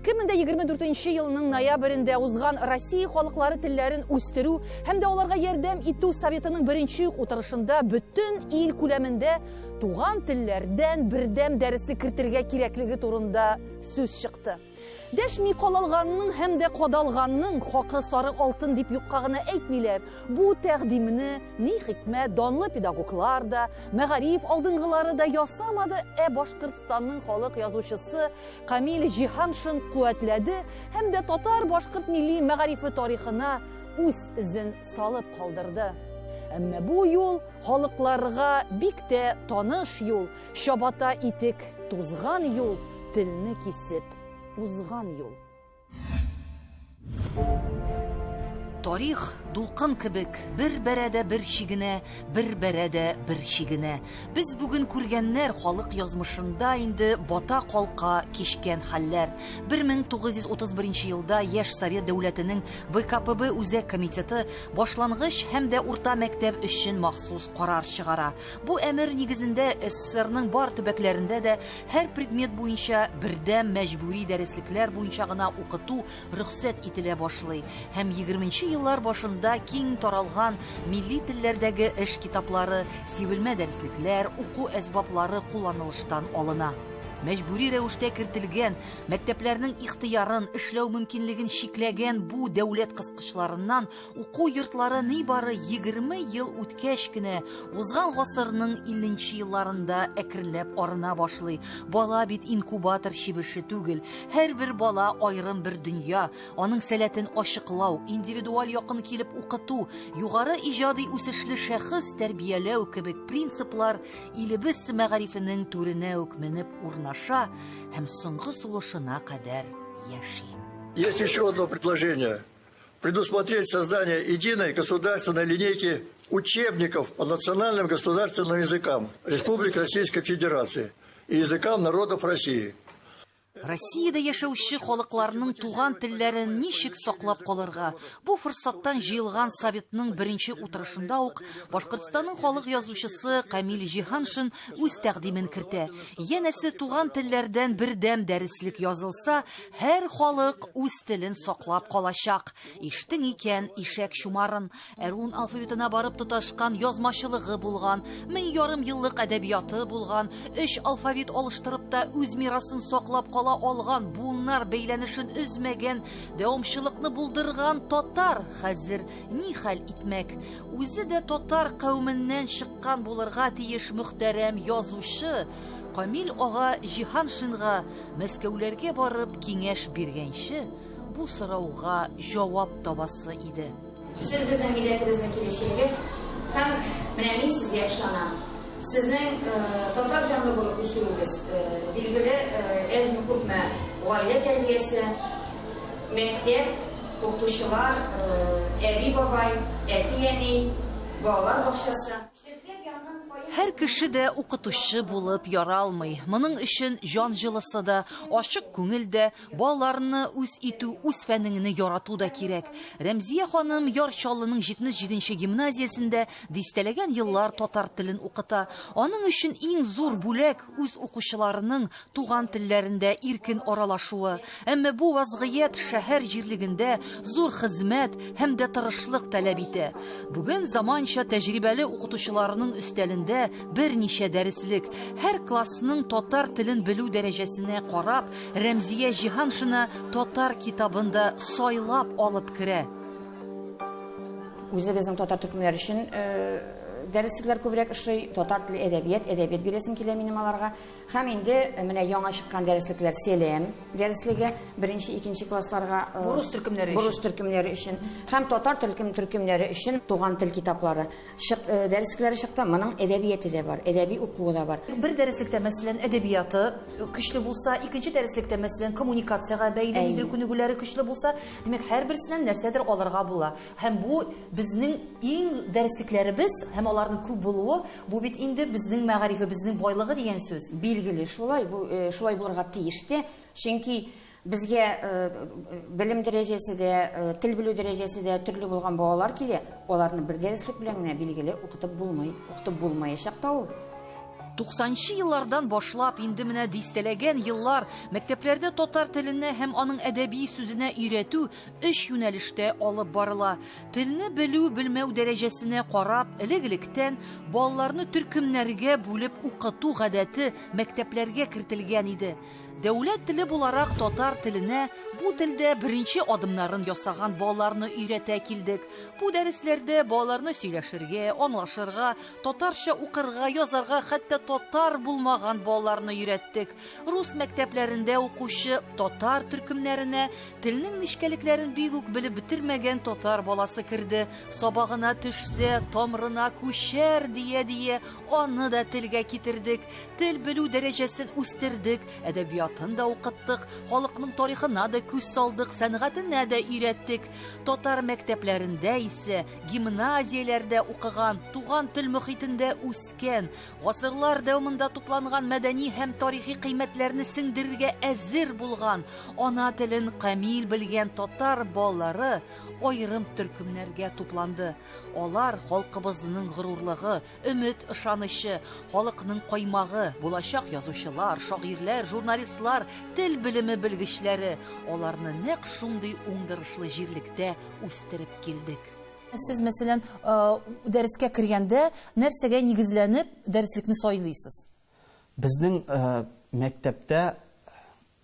2024 елның ноябрендә узган Россия халыклары телләрен үстерү һәм дә аларга ярдәм итү советының беренче утырышында бөтен ил күләмендә туган телләрдән бердәм дәреслек кертергә кирәклеге турында сүз чыкты. Дәшми калалганның һәм дә кадалганның хакы сары алтын дип юкка гына әйтмиләр. Бу тәкъдимне ни хикмәт данлы педагоглар да, мәгариф алдынгылары да ясамады, ә Башкортстанның халык язучысы Камил Җиһаншин куәтләде һәм дә татар-башкорт милли мәгарифе тарихына үз эзен салып калдырды. Әмма бу юл халыкларга бик тә таныш юл, чабата итек тузган юл, телне кисеп узган юл. Тарих дулкын кебек бер бәрә дә бер чигенә, бер бәрә дә бер чигенә. Без бүген күргәннәр халык язмышында инде бата калка кичкән хәлләр. 1931 елда яшь совет дәүләтенең ВКПБ Үзәк комитеты башлангыч һәм дә урта мәктәп өчен махсус карар чыгара. Бу әмер нигезендә СССРның бар төбәкләрендә дә һәр предмет буенча бердәм мәҗбүри дәреслекләр буенча гына укыту рөхсәт ителә башлый һәм 20 еллар башында киң таралган милли телләрдәге эш китаплары, сибелмә дәреслекләр, уку әсбаплары кулланылыштан алына. Мәҗбүри рәвештә кертелгән, мәктәпләрнең ихтыярын, эшләү мөмкинлеген чикләгән бу дәүләт кыскычларыннан Уку йортлары нибары 20 ел үткәч кенә, узган гасырның 50 нче елларында әкренләп арына башлый. Бала бит инкубатор чебеше түгел. Һәрбер бала аерым бер дөнья. Аның сәләтен ачыклау, индивидуаль якын килеп укыту, югары иҗади үсешле шәхес тәрбияләү кебек принциплар илебез мәгарифенең түренә үк менеп урнаша һәм соңгы сулышына кадәр яши. Есть еще одно предложение. Предусмотреть создание единой государственной линейки учебников по национальным государственным языкам Республики Российской Федерации и языкам народов России. Россиядә яшәүче халыкларның туган телләрен ничек саклап калырга? Бу форсаттан җыелган советның беренче утырышында ук Башкортстанның халык язучысы Камил Җиһаншин үз тәкъдимен кертә. Янәсе туган телләрдән бердәм дәреслек язылса, Һәр халык үз телен саклап калачак. Иштең икән, ишәк чумарын. Әрун алфавитына барып тоташкан язмачылыгы булган, 1500 еллык әдәбияты булган, өч алфавит алыштырып та үз мирасын саклап кала алган, буыннар бәйләнешен өзмәгән, дәвамчылыкны булдырган татар хәзер ни хәл итмәк? Үзе дә татар кавеменнән чыккан булырга тиеш мөхтәрәм язучы Камил ага Җиһаншинга Мәскәүләргә барып киңәш биргәнче, бу сорауга җавап табасы иде. Сез безнең милләтебезнең киләчәге һәм менә мин сезгә ышанам. Сезнең татар җанлы булып үсүегез, билгеле, әзме-күпме гаилә тәрбиясе, мәктәп, укытучылар, әби-бабай, әти-әни, балалар бакчасы. Һәр кеше дә укытучы булып яралмый. Моның өчен җан җылысы да, ачык күңел дә, балаларны үз итү, үз фәнеңне ярату да кирәк. Рәмзия ханым Яр Чаллының 77 нче гимназиясендә дистәләгән еллар татар телен укыта. Аның өчен иң зур бүләк, үз укучыларының туган телләрендә иркен аралашуы. Әмма бу вазгыять шәһәр җирлегендә зур хезмәт һәм дә тырышлык таләп итә. Бүген заманча тәҗрибәле укытучыларының өстәлендә берничә дәреслек. Һәр классның татар телен белү дәрәҗәсенә карап, Рәмзия Җиһаншина татар китабын да сайлап алып керә. Үзебезнең татар төркемнәре өчен дәреслекләр күбрәк ошый. Татар теле, әдәбият, әдәбият бирәсем килә минем аларга. Һәм инде менә яңа чыккан дәреслекләр Сәлам дәреслеге беренче, икенче классларга. Бу рус төркемнәре өчен. Бу рус төркемнәре өчен. Һәм татар төркем төркемнәре өчен туган тел китаплары чык, дәреслекләре чыкты. Моның әдәбияте дә бар, әдәби укуы да бар. Бер дәреслектә, мәсәлән, әдәбияты көчле булса, икенче дәреслектә, мәсәлән, коммуникациягә бәйле нидер күнегүләре көчле булса, димәк, һәрберсеннән нәрсәдер алырга була. Һәм бу безнең иң дәреслекләребез һәм аларның күп булуы, бу бит инде безнең мәгарифебезнең байлыгы дигән сүз. Билгеле, шулай, бу шулай булырга тиеш тә, чөнки безгә белем дәрәҗәсе дә, тел белү дәрәҗәсе дә төрле булган балалар килә, аларны бер дәреслек белән генә, билгеле, укытып булмый, укытып булмаячак та ул. Туксанчы еллардан башлап, инде менә дистәләгән еллар мәктәпләрдә татар теленә һәм аның әдәби сүзенә өйрәтү өч юнәлештә алып барыла. Телне белү-белмәү дәрәҗәсенә карап, элек-электән балаларны төркемнәргә бүлеп укыту гадәте мәктәпләргә кертелгән иде. Дәүләт теле буларак татар теленә бу телдә беренче адымнарын ясаган балаларны өйрәтә килдек. Бу дәресләрдә балаларны сөйләшергә, аңлашырга, татарча укырга, язарга, хәтта татар булмаган балаларны өйрәттек. Рус мәктәпләрендә укучы татар төркемнәренә телнең нечкәлекләрен бик үк белеп бетермәгән татар баласы керде. Сабагына төшсә, тамырына күчәр дия-дия, аны да телгә китердек. Тел белү дәрәҗәсен үстердек, әдәбиятын да укыттык, халыкның тарихына да күз салдык, сәнгатенә дә өйрәттек. Татар мәктәпләрендә исә, гимназияләрдә укыган, туган тел мохитендә үскән, гасырлар дәвамында тупланган мәдәни һәм тарихи кыйммәтләрне сеңдерергә әзер булган, ана телен камил белгән татар балалары аерым төркемнәргә тупланды. Алар халкыбызның горурлыгы, Өмет, ышанычы, халыкның каймагы, булачак язучылар, шагыйрьләр, журналистлар, тел белеме белгечләре. Аларны нәкъ шундый уңдырышлы җирлектә үстереп килдек. Сез, мәсәлән, дәрескә кергәндә нәрсәгә нигезләнеп дәреслекне сайлыйсыз? Безнең мәктәптә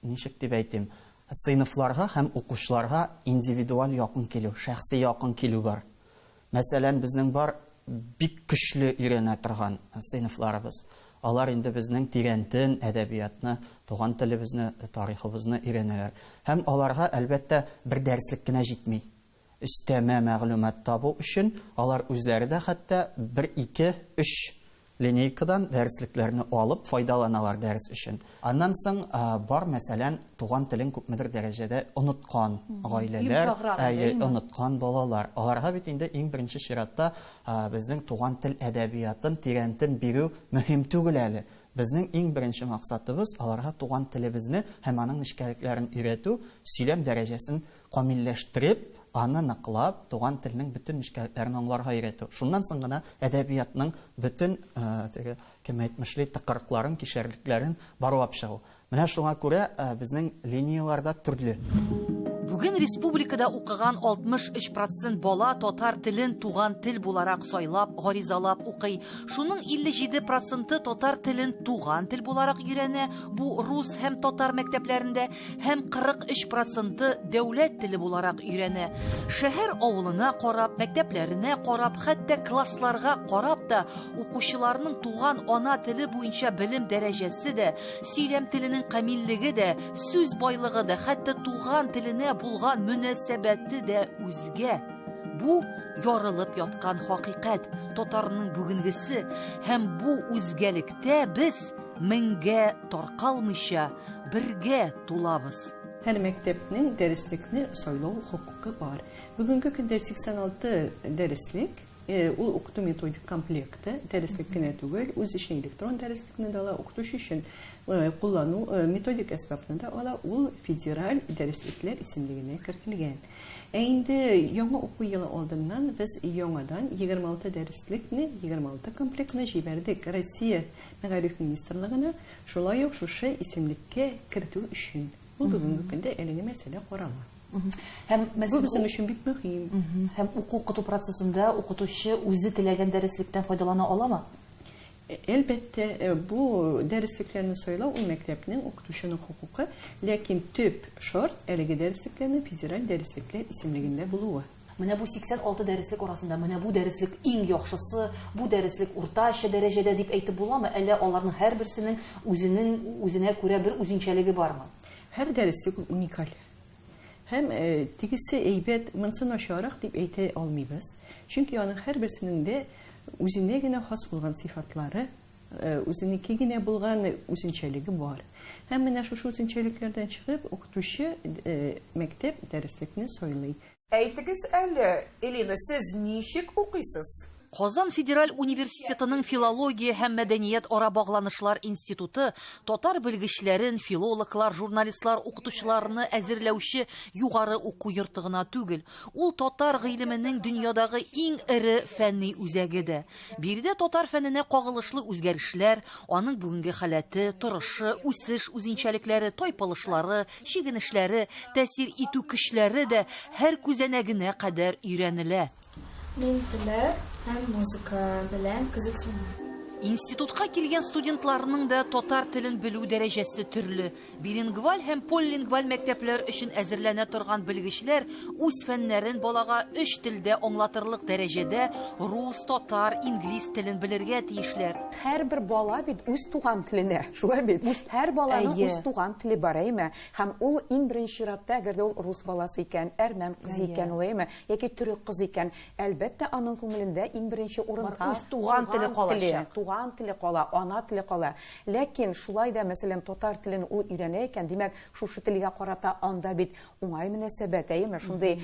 ничек дип әйтим, сыйныфларга һәм укучыларга индивидуаль якын килү, шәхси якын килү бар. Мәсәлән, безнең бар бик көчле өйрәнә торган сыйныфларыбыз. Алар инде безнең тирәнтен әдәбиятны, туган телебезне, тарихыбызны өйрәнәләр. Һәм аларга, әлбәттә, бер дәреслек кенә җитми. Өстәмә мәгълүмат табу өчен алар үзләре дә хәтта бер, ике, өч линейкадан дәреслекләрне алып файдаланалар дәрес өчен. Аннан соң бар, мәсәлән, туган телен күпмедер дәрәҗәдә оныткан гаиләләр, әйе, оныткан балалар. Аларга бит инде иң беренче чиратта безнең туган тел әдәбиятын тирәнтен бирү мөһим түгел әле. Безнең иң беренче максатыбыз, аларга туган телебезне һәм аның нечкәлекләрен өйрәтү, сөйләм дәрәҗәсен камилләштереп, аны ныклап, туган телнең бөтен нечкәлекләрен аңларга өйрәтү. Шуннан соң гына әдәбиятның бөтен, теге, кем әйтмешли, тыкрыкларын, кишәрлекләрен барлап чыгу. Менә шуңа күрә безнең линияләр дә төрле. Бүген республикада укыган 63 процент бала татар телен туган тел буларак сайлап, гаризалап укый. Шуның 57 проценты татар телен туган тел буларак өйрәнә, бу рус һәм татар мәктәпләрендә, һәм 43 проценты дәүләт теле буларак өйрәнә. Шәһәр авылына карап, мәктәпләренә карап, хәтта классларга карап та укучыларның туган ана теле буенча белем дәрәҗәсе дә, сөйләм теленең камиллеге дә, сүз байлыгы да, хәтта туган теленә булган мөнәсәбәте дә үзгә. Бу ярылып яткан хакыйкать, татарның бүгенгесе һәм бу үзгәлектә без меңгә таркалмыйча бергә тулабыз. Һәр мәктәпнең дәреслекне сайлау хокукы бар. Бүгенге көндә 86 дәреслек, ул укыту методик комплекты, дәреслек кенә түгел, үз эченә электрон дәреслекне дә ала, укытучы өчен куллану методик әсбапны да ала, ул федераль дәреслекләр исемлегенә кертелгән. Ә инде яңа уку елы алдыннан без яңадан 26 дәреслекне, 26 комплектны җибәрдек Россия Мәгариф министрлыгына, шулай ук шушы исемлеккә кертү өчен. Ул бүгенге көндә әлеге мәсьәлә карала. Һәм Бу безнең өчен бик мөһим. Һәм уку-укыту процессында укытучы үзе теләгән дәреслектән файдалана аламы? Әлбәттә, бу дәреслекләрне сайлау ул мәктәпнең, укытучының хокукы, ләкин төп шарт, әлеге дәреслекләрнең федераль дәреслекләр исемлегендә булуы. Менә бу 86 дәреслек арасында менә бу дәреслек иң яхшысы, бу дәреслек уртача дәрәҗәдә дип әйтеп буламы, әллә аларның һәрберсенең үзенең үзенә күрә бер үзенчәлеге бармы? Һәр дәреслек ул уникаль. Һәм тегесе әйбәт, монысы начаррак дип әйтә алмыйбыз. Чөнки аның һәрберсенең дә үзенә генә хас булган сыйфатлары, үзенеке генә булган үзенчәлеге бар. Һәм менә шушы үзенчәлекләрдән чыгып, укытучы мәктәп дәреслекне сайлый. Әйтегез әле, Элина, сез ничек укыйсыз? Казан федераль университетының филология һәм мәдәният ара багланышлар институты татар белгечләрен, филологлар, журналистлар, укытучыларны әзерләүче югары уку йорты гына түгел. Ул татар гыйлеменең дөньядагы иң эре фәнни үзәге дә. Биредә татар фәненә кагылышлы үзгәрешләр, аның бүгенге халәте, торышы, үсеш үзенчәлекләре, тайпылышлары, чигенешләре, тәэсир итү көчләре дә һәр күзәнәгенә кадәр өйрәнелә. Мин телләр һәм музыка белән кызыксынам. Институтка килгән студентларның да татар телен белү дәрәҗәсе төрле. Билингваль һәм полилингваль мәктәпләр өчен әзерләнә торган белгечләр үз фәннәрен балага өч телдә аңлатырлык дәрәҗәдә рус, татар, инглиз телен белергә тиешләр. Һәрбер бала бит үз туган теленә, шулай бит? Һәр баланың үз туган теле бар, әйеме? Һәм ул иң беренче чиратта, әгәр дә ул рус баласы икән, әрмән кызы икән ул, әйеме? Яки төрек кызы икән, әлбәттә, аның күңелендә иң беренче урында үз туган теле калачак. Туган теле кала, ана теле кала. Ләкин шулай да, мәсәлән, татар телен ул өйрәнә икән, димәк, шушы телгә карата анда бит уңай мөнәсәбәт, әйеме, шундый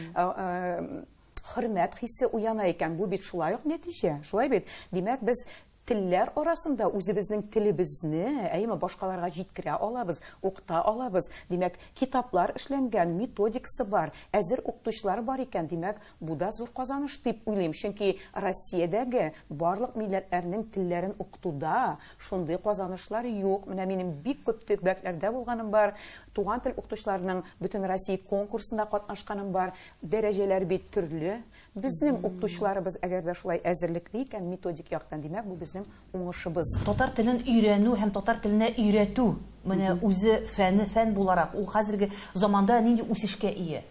хөрмәт хисе уяна икән, бу бит шулай ук нәтиҗә, шулай бит? Димәк, без телләр арасында үзебезнең телебезне, әйеме, башкаларга җиткерә алабыз, укыта алабыз. Димәк, китаплар эшләнгән, методикасы бар, әзер укытучылар бар икән, димәк, бу да зур казаныш дип уйлыйм. Чөнки Россиядәге барлык милләтләрнең телләрен укытуда шундый казанышлар юк. Менә минем бик күп төбәкләрдә булганым бар, туган тел укытучыларының бөтен Россия конкурсында катнашканым бар. Дәрәҗәләр бит төрле. Безнең укытучыларыбыз әгәр дә шулай әзерлекле икән методик яктан, димәк, бу безнең уңышыбыз. Татар телен өйрәнү һәм татар теленә өйрәтү менә үзе фәне фән буларак, ул хәзерге заманда нинди үсешкә ия?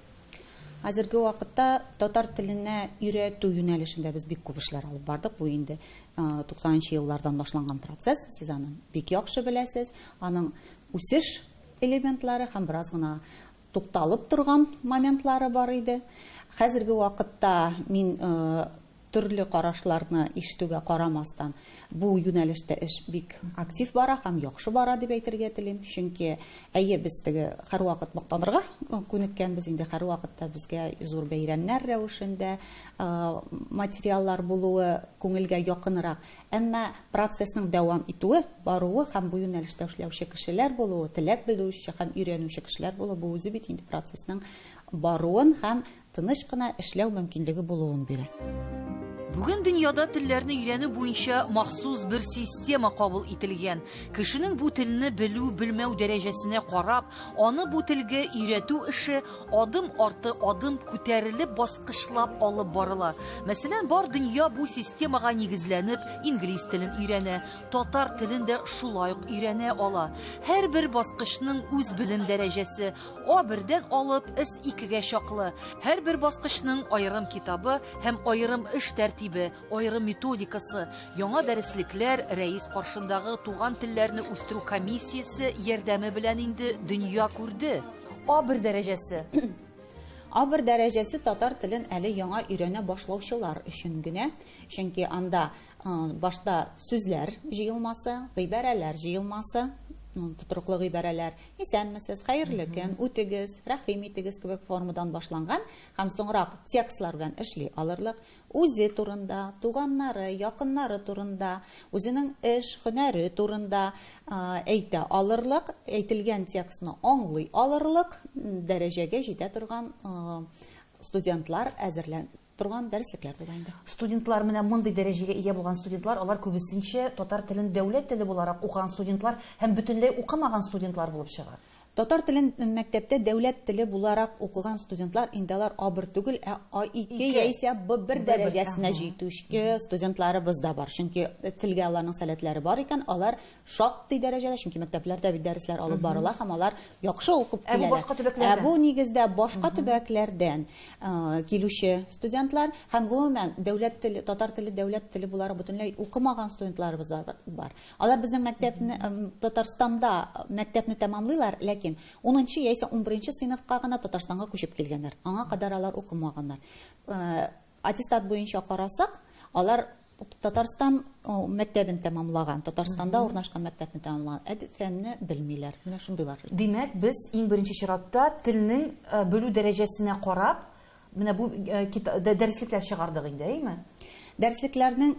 Хәзерге вакытта татар теленә өйрәтү юнәлешендә без бик күп эшләр алып бардык. Бу инде туксанынчы еллардан башланган процесс. Сез аны бик яхшы беләсез. Аның үсеш элементлары һәм бераз гына тукталып торган моментлары бар иде. Хәзерге вакытта мин төрле карашларны ишетүгә карамастан, бу юнәлештә эш бик актив бара һәм яхшы бара дип әйтергә телим. Чөнки әйе, без теге һәрвакыт мактанырга күнеккәнбез, инде һәрвакытта безгә зур бәйрәмнәр рәвешендә материаллар булуы күңелгә якынрак. Әмма процессның дәвам итүе, баруы һәм бу юнәлештә эшләүче кешеләр булуы, теләк белдерүче һәм өйрәнүче кешеләр булуы, бу үзе бит инде процессның баруын һәм тыныч кына эшләү мөмкинлеге булуын бирә. Бүген дөньяда телләрне өйрәнү буенча махсус бер система кабул ителгән. Кешенең бу телне белү, белмәү дәрәҗәсенә карап, аны бу телгә өйрәтү эше адым арты адым күтәрелеп баскычлап алып барыла. Мәсәлән, бар дөнья бу системага нигезләнеп инглиз телен өйрәнә, татар телен дә шулай ук өйрәнә ала. Һәрбер баскычның үз белем дәрәҗәсе А бердән алып С икегә чаклы. Һәрбер баскычның аерым китабы һәм аерым эш тәртибе, аерым методикасы, яңа дәреслекләр рәис каршындагы туган телләрне үстерү комиссиясе ярдәме белән инде дөнья күрде. А бер дәрәҗәсе. А бер дәрәҗәсе татар телен әле яңа өйрәнә башлаучылар өчен генә, чөнки анда башта сүзләр җыелмасы, гыйбарәләр җыелмасы, тотрыклы гыйбарәләр, исәнмесез, хәерле көн, үтегез, рәхим итегез кебек формадан башланган һәм соңрак текстлар белән эшли алырлык, үзе турында, туганнары, якыннары турында, үзенең эш, һөнәре турында әйтә алырлык, әйтелгән текстны аңлый алырлык дәрәҗәгә җитә торган студентлар әзерлән торган дәреслекләр була инде. Студентлар менә мондый дәрәҗәгә ия булган студентлар, алар күбесенчә татар телен дәүләт теле буларак укыган студентлар һәм бөтенләй укымаган студентлар булып чыга. Татар телен мәктәптә дәүләт теле буларак укыган студентлар инде алар А1 түгел, ә А2 яисә Б1 дәрәҗәсенә җитүче студентларыбыз да бар. Чөнки телгә аларның сәләтләре бар икән, алар шактый дәрәҗәдә, чөнки мәктәпләрдә бит дәресләр алып барыла һәм алар яхшы укып Ә бу киләләр. башка төбәкләрдән? Ә бу нигездә башка төбәкләрдән килүче студентлар һәм гомумән дәүләт теле, татар теле дәүләт теле буларак бөтенләй укымаган студентларыбыз бар. Алар безнең мәктәпне, Татарстанда мәктәпне тәмамлыйлар, ләкин унынчы яисә унберенче сыйныфка гына Татарстанга күчеп килгәннәр. Аңа кадәр алар укымаганнар. Аттестат буенча карасак, алар Татарстан мәктәбен тәмамлаган, Татарстанда урнашкан мәктәпне тәмамлаган, ә фәнне белмиләр. Менә шундыйлар. Димәк, без иң беренче чиратта телнең белү дәрәҗәсенә карап, менә бу дәреслекләр чыгардык инде, әйме? Дәреслекләрнең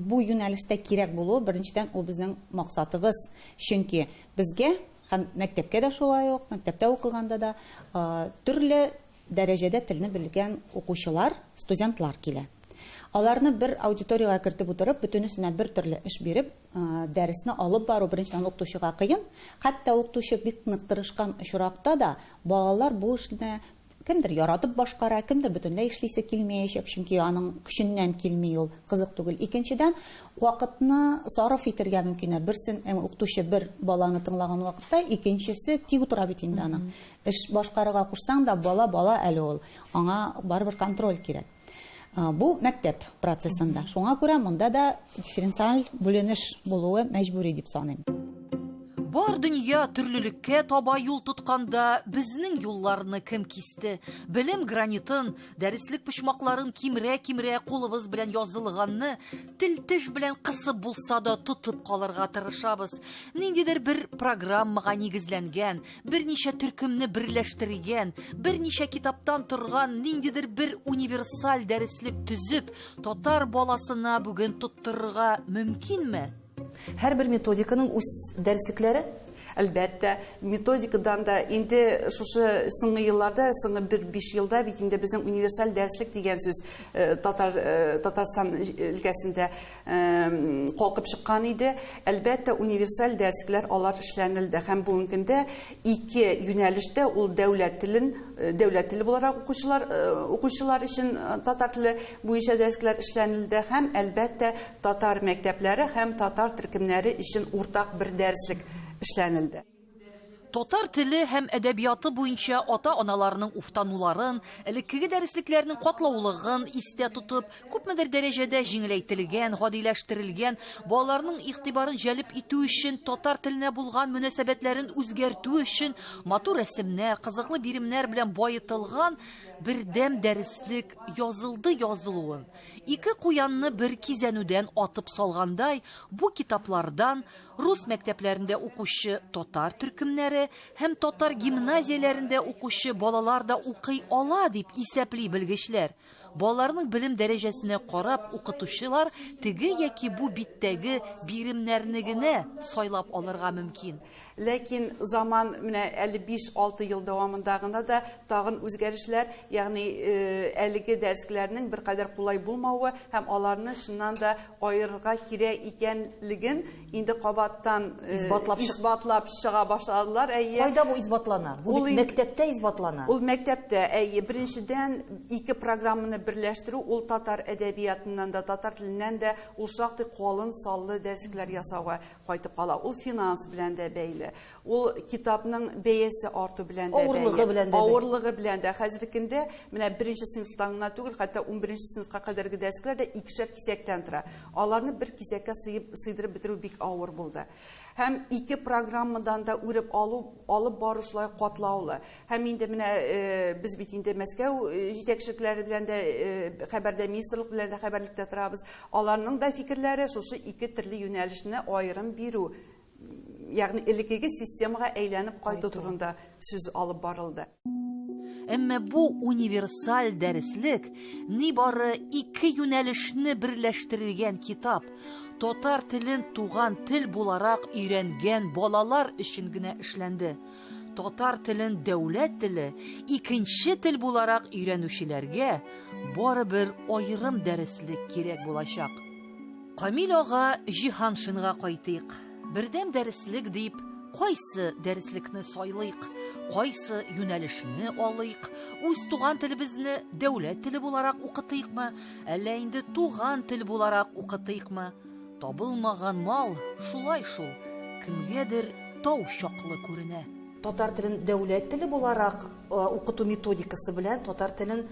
бу юнәлештә кирәк булуы, беренчедән, ул безнең максатыбыз. Чөнки безгә һәм мәктәпкә дә шулай ук, мәктәптә укыганда да төрле дәрәҗәдә телне белгән укучылар, студентлар килә. Аларны бер аудиториягә кертеп утырып, бөтенесенә бер төрле эш биреп, дәресне алып бару беренчедән укытучыга кыен. Хәтта укытучы бик нык тырышкан очракта да балалар бу эшне кемдер яратып башкара, кемдер бөтенләй эшлисе килмәячәк, чөнки аның көченнән килми ул, кызык түгел. Икенчедән, вакытны сарыф итергә мөмкиннәр. Берсен укытучы бер баланы тыңлаган вакытта, икенчесе тик утыра бит инде аның. Эш башкарырга кушсаң да, бала бала әле ул. Аңа барыбер контроль кирәк. Бу мәктәп процессында. Шуңа күрә монда да дифференциаль бүленеш булуы мәҗбүри дип саныйм. Бар дөнья төрлелеккә таба юл тотканда, безнең юлларны кем кисте? Белем гранитын, дәреслек почмакларын кимерә-кимерә кулыбыз белән язылганны тел-теш белән кысып булса да тотып калырга тырышабыз. Ниндидер бер программага нигезләнгән, берничә төркемне берләштергән, берничә китаптан торган ниндидер бер универсаль дәреслек төзеп, татар баласына бүген тоттырырга мөмкинме? Һәрбер методиканың үз дәреслекләре. Әлбәттә, методикадан да инде шушы соңгы елларда, соңгы бер 5 елда бит инде безнең универсаль дәреслек дигән сүз татар Татарстан өлкәсендә калкып чыккан иде. Әлбәттә, универсаль дәреслекләр алар эшләнелде һәм бүгенге көндә ике юнәлештә ул дәүләт телен, дәүләт теле буларак укучылар, укучылар өчен татар теле буенча дәреслекләр эшләнелде һәм, әлбәттә, татар мәктәпләре һәм татар төркемнәре өчен уртак бер дәреслек эшләнелде. Татар теле һәм әдәбияты буенча ата-аналарның уфтануларын, элеккеге дәреслекләрнең катлаулыгын истә тотып, күпмедер дәрәҗәдә җиңеләйтелгән, гадиләштерелгән, балаларның игътибарын җәлеп итү өчен, татар теленә булган мөнәсәбәтләрен үзгәртү өчен матур рәсемнәр, кызыклы биремнәр белән баетылган бердәм дәреслек язылды язылуын. Ике куянны бер кизәнүдән атып салгандай, бу китаплардан Рус мәктәпләрендә укучы татар төркемнәре һәм татар гимназияләрендә укучы балалар да укый ала, дип исәпли белгечләр. Балаларның белем дәрәҗәсенә карап, укытучылар теге яки бу биттәге биремнәрне генә сайлап алырга мөмкин. Ләкин заман менә әле 5-6 ел дәвамында гына да тагын үзгәрешләр, ягъни әлеге дәреслекләрнең беркадәр кулай булмавы һәм аларны чыннан да аерырга кирәк икәнлеген инде кабаттан Исбатлап чык- исбатлап чыга башладылар. Әйе. Кайда бу исбатлана? Бу Ул бит ин- мәктәптә исбатлана. Ул мәктәптә, әйе. Беренчедән, ике программаны берләштерү, ул татар әдәбиятыннан да, татар теленнән дә ул шактый калын саллы дәреслекләр ясауга кайтып кала. Ул финанс белән дә бәйле. Ул китапның бәясе арту белән дә Авырлыгы бәйле. белән дә бәйле. Авырлыгы белән дә. Хәзерге көндә менә беренче сыйныфтан гына түгел, хәтта унберенче сыйныфка кадәрге дәресләр дә икешәр кисәктән тора. Аларны бер кисәккә сыеп, сыйдырып бетерү бик авыр булды. Һәм ике программадан да үреп алу, алып бару шулай катлаулы. Һәм инде менә без бит инде Мәскәү җитәкчелекләре белән дә хәбәрдә, министрлык белән дә хәбәрлектә торабыз. Аларның да фикерләре шушы ике төрле юнәлешне аерым бирү, ягъни элеккеге системага әйләнеп кайту турында сүз алып барылды. Әмма бу универсаль дәреслек нибары ике юнәлешне берләштергән китап. Татар телен туган тел буларак өйрәнгән балалар өчен генә эшләнде. Татар телен дәүләт теле, икенче тел буларак өйрәнүчеләргә барыбер аерым дәреслек кирәк булачак. Камил ага Җиһаншинга кайтыйк. Бердәм дәреслек дип, кайсы дәреслекне сайлыйк, кайсы юнәлешне алыйк, үз туган телебезне дәүләт теле буларак укытыйкмы, әллә инде туган тел буларак укытыйкмы? Табылмаган мал шулай шул, кемгәдер тау чаклы күренә. Татар телен дәүләт теле буларак укыту методикасы белән татар телен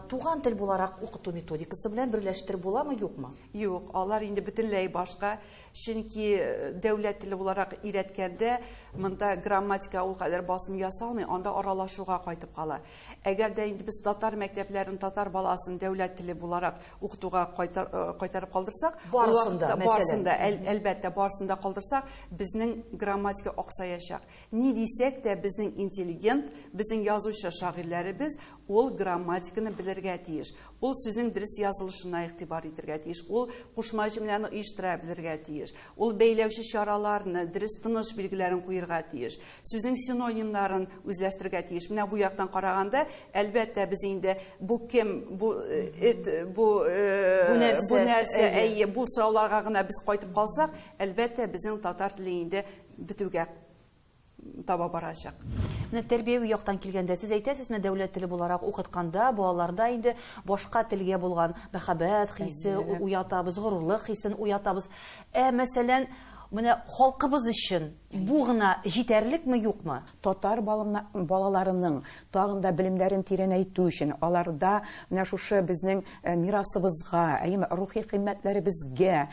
туган тел буларак укыту методикасы белән берләштереп буламы, юкмы? Юк, алар инде бөтенләй башка. Чөнки дәүләт теле буларак өйрәткәндә монда грамматика ул кадәр басым ясалмый, анда аралашуга кайтып кала. Әгәр дә инде без татар мәктәпләрен, татар баласын дәүләт теле буларак укытуга кайтарып калдырсак, ул Барысын да, вакытта мәсәлән. барысын да, әлбәттә, барысын да калдырсак, безнең грамматика аксаячак. Ни дисәк тә, безнең интеллигент, безнең язучы шагыйрьләребез ул грамматиканы белергә тиеш. Ул сүзнең дөрес язылышына игътибар итергә тиеш. Ул кушма җөмләне оештыра белергә тиеш. Ул бәйләүче чараларны, дөрес тыныш билгеләрен куерга тиеш. Сүзнең синонимнарын үзләштерергә тиеш. Менә бу яктан караганда, әлбәттә, без инде бу кем, бу эт, бу Бу нәрсә, бу нәрсә, әйе. әйе, бу сорауларга гына без кайтып калсак, әлбәттә, безнең татар теле инде бетүгә таба барачак. Менә тәрбияви яктан килгәндә, сез әйтәсезме, дәүләт теле буларак укытканда балаларда инде башка телгә булган мәхәббәт хисе уятабыз, горурлык хисен уятабыз. Ә мәсәлән, менә халкыбыз өчен бу гына җитәрлекме, юкмы? Татар балаларының тагын да белемнәрен тирәнәйтү өчен, аларда менә шушы безнең мирасыбызга, әйеме, рухи кыйммәтләребезгә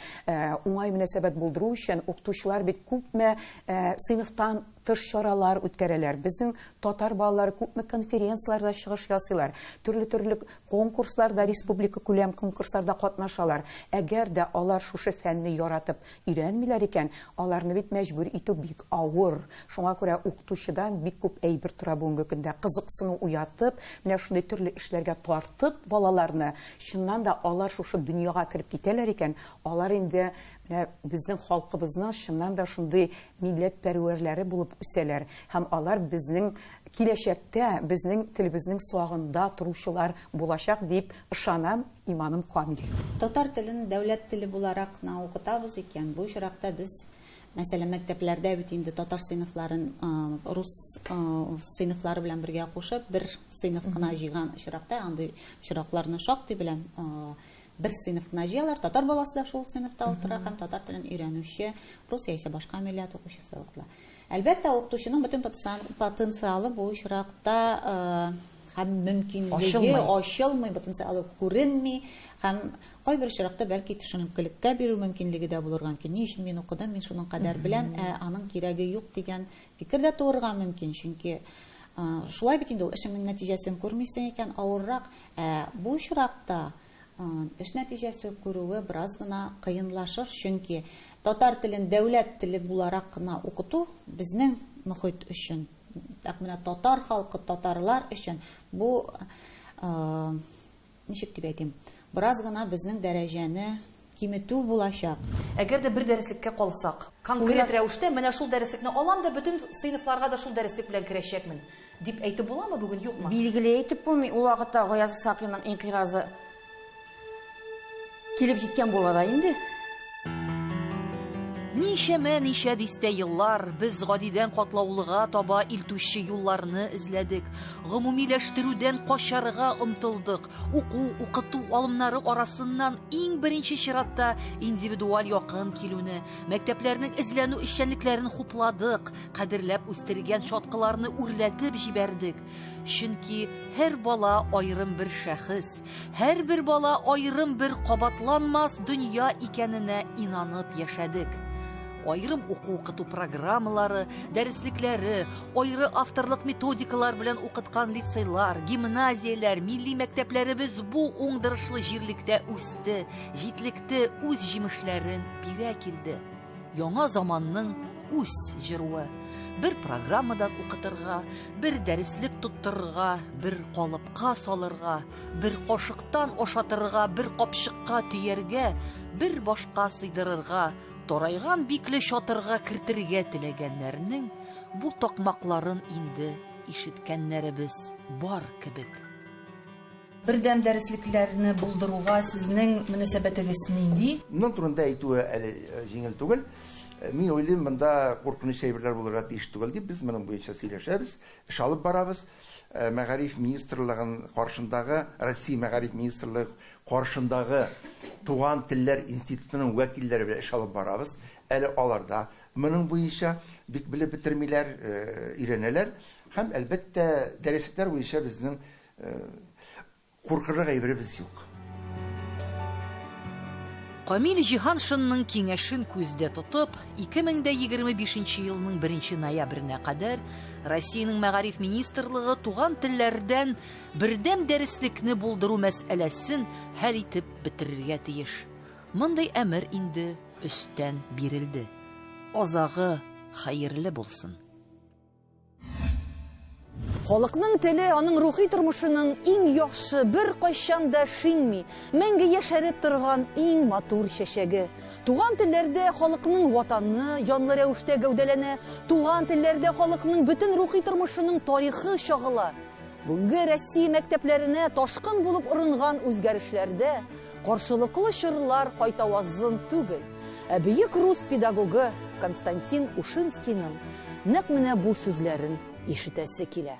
уңай мөнәсәбәт булдыру өчен укытучылар бит күпме сыйныфтан тыш чаралар үткәрәләр. Безнең татар балалары күпме конференцияләрдә чыгыш ясыйлар, төрле-төрле конкурсларда, республика күләм конкурсларда катнашалар. Әгәр дә алар шушы фәнне яратып өйрәнмиләр икән, аларны бит мәҗбүр итү бик авыр. Шуңа күрә укытучыдан бик күп әйбер тора бүгенге көндә. Кызыксыну уятып, менә шундый төрле эшләргә тартып балаларны, чыннан да алар шушы дөньяга кереп китәләр икән, алар инде менә безнең халкыбызның чыннан да шундый милләтпәрвәрләре булып үсәләр һәм алар безнең киләчәктә безнең телебезнең сагында торучылар булачак дип ышанам, иманым камил. Татар телен дәүләт теле буларак кына укытабыз икән, бу очракта без, мәсәлән, мәктәпләрдә бит инде татар сыйныфларын рус сыйныфлары белән бергә кушып, бер сыйныф кына җыйган очракта, андый очракларны шактый беләм, бер сыйныф кына җыялар, татар баласы да шул сыйныфта утыра һәм татар телен өйрәнүче рус яисә башка милләт укучысы да укытыла. Әлбәттә, укытучының бөтен потенциалы бу очракта һәм мөмкинлеге ачылмый, потенциалы күренми һәм кайбер очракта бәлки төшенкелеккә бирү мөмкинлеге дә булырга мөмкин. Ни өчен мин укыдым, мин шуның кадәр беләм, ә аның кирәге юк дигән фикер дә туырга мөмкин, чөнки шулай бит инде ул эшеңнең нәтиҗәсен күрмисең икән, авыррак. Ә бу очракта эш нәтиҗәсе күрүе бераз гына кыенлашыр, чөнки татар телен дәүләт теле буларак кына укыту безнең мөхит өчен, нәкъ менә татар халкы, татарлар өчен бу, ничек дип әйтим, бераз гына безнең дәрәҗәне киметү булачак. Әгәр дә бер дәреслеккә калсак, конкрет рәвештә менә шул дәреслекне алам да бөтен сыйныфларга да шул дәреслек белән керәчәкмен дип әйтеп буламы бүген, юкмы? Билгеле әйтеп булмый, ул вакытта Гаяз Исхакыйның инкыйразы килеп җиткән була да инде. Ничәмә ничә дистә еллар без гадидән катлаулыга таба илтүче юлларны эзләдек, гомумиләштерүдән качарга омтылдык, уку, укыту алымнары арасыннан иң беренче чиратта индивидуаль якын килүне, мәктәпләрнең эзләнү эшчәнлекләрен хупладык, кадерләп үстергән чаткыларны үрләтеп җибәрдек. Чөнки һәр бала аерым бер шәхес, һәрбер бала аерым бер кабатланмас дөнья икәненә инанып яшәдек. Аерым уку-укыту программалары, дәреслекләре, айры авторлык методикалар белән укыткан лицейлар, гимназияләр, милли мәктәпләребез бу уңдырышлы җирлектә үсте, җитлекте, үз җимешләрен бирә килде. Яңа заманның үз җыруы. Бер программадан укытырга, бер дәреслек тоттырырга, бер калыпка салырга, бер кашыктан ашатырга, бер капчыкка төяргә, бер башка сыйдырырга, тарайган бикле чатырга кертергә теләгәннәрнең бу такмакларын инде ишеткәннәребез бар кебек. Бердәм дәреслекләрне булдыруга сезнең мөнәсәбәтегез нинди? Моның турында әйтүе әле җиңел түгел. Мин уйлыйм, монда куркыныч әйберләр булырга тиеш түгел дип, без моның буенча сөйләшәбез, эш алып барабыз. Мәгариф министрлыгын каршындагы, Россия мәгариф министрлыгы каршындагы Туган телләр институтының вәкилләре белән эш алып барабыз. Әле алар да моның буенча бик белеп бетермиләр, өйрәнәләр. Һәм, әлбәттә, дәреслекләр буенча безнең куркырлык әйберебез юк. Камил Җиһаншинның киңәшен күздә тотып, 2025 елның 1 ноябренә кадәр Россиянең мәгариф министрлыгы туган телләрдән бердәм дәреслекне булдыру мәсьәләсен хәл итеп бетерергә тиеш. Мондый әмер инде өстән бирелде. Азагы хәерле булсын. Халыкның теле аның рухи тормышының иң яхшы, беркайчан да шиңми, мәңге яшәреп торган иң матур чәчәге. Туган телләрдә халыкның ватаны янлы рәвештә гәүдәләнә, туган телләрдә халыкның бөтен рухи тормышының тарихы чагыла. Бүгенге Россия мәктәпләренә ташкын булып орынган үзгәрешләрдә каршылыклы чорлар кайтавазын түгел, ә бөек рус педагогы Константин Ушинскийның нәкъ менә бу сүзләрен ишетәсе килә.